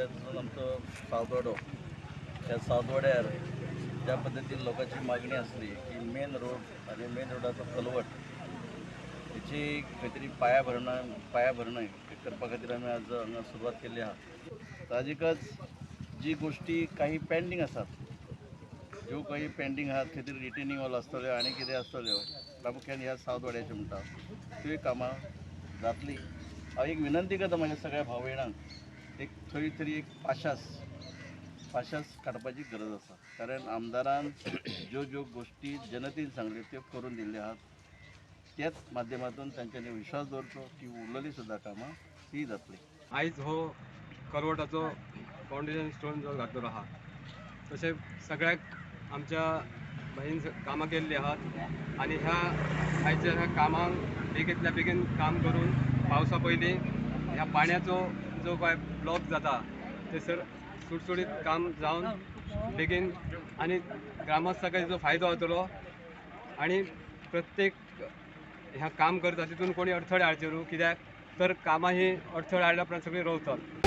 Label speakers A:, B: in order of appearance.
A: तातूंत आमचो सावतवाडो, ह्या सावतवाड्यार ज्या पद्दतीन लोकांची मागणी आसली की मेन रोड आनी मेन रोडाचो कलवट हेची खंय तरी पायाभरणा करपा खातीर आमी आज हांगा सुरवात केल्ली आहा. साहजिकच जी गोश्टी काही पेंडींग आसात, ज्यो काही पेंडींग आहात, खंय तरी रिटेनिंग वॉल आसतल्यो आनी कितें आसतल्यो, प्रामुख्यान ह्या सावतवाड्याच्यो म्हणटा त्यो कामां जातली. हांव एक विनंती करता म्हाज्या सगळ्या भाव भयणांक, एक थंय तरी एक पाशास काडपाची गरज आसा, कारण आमदारान ज्यो ज्यो गोश्टी जनतेन सांगल्यो त्यो करून दिल्ल्यो आहात. त्याच माध्यमातून तांच्यांनी विश्वास दवरचो की उरलेली सुद्दां कामां ती जातली.
B: आयज हो करवटाचो फावंडेशन स्टोन जो घातलेलो आहा, तशें सगळ्याक आमच्या भाईन कामां केल्लीं आहात आनी ह्या आयच्या ह्या कामांक बेगींतल्या बेगीन काम करून पावसा पयलीं ह्या पाण्याचो जो काय ब्लॉक जाता थंयसर सुटसुटीत काम जावन बेगीन आनी ग्रामस्थांक जो फायदो जातलो आनी प्रत्येक ह्या काम करता तितून कोणी अडथळे हाडचे न्हू, कित्याक तर कामां ही अडथळे हाडल्या उपरांत सगळीं रोवतात.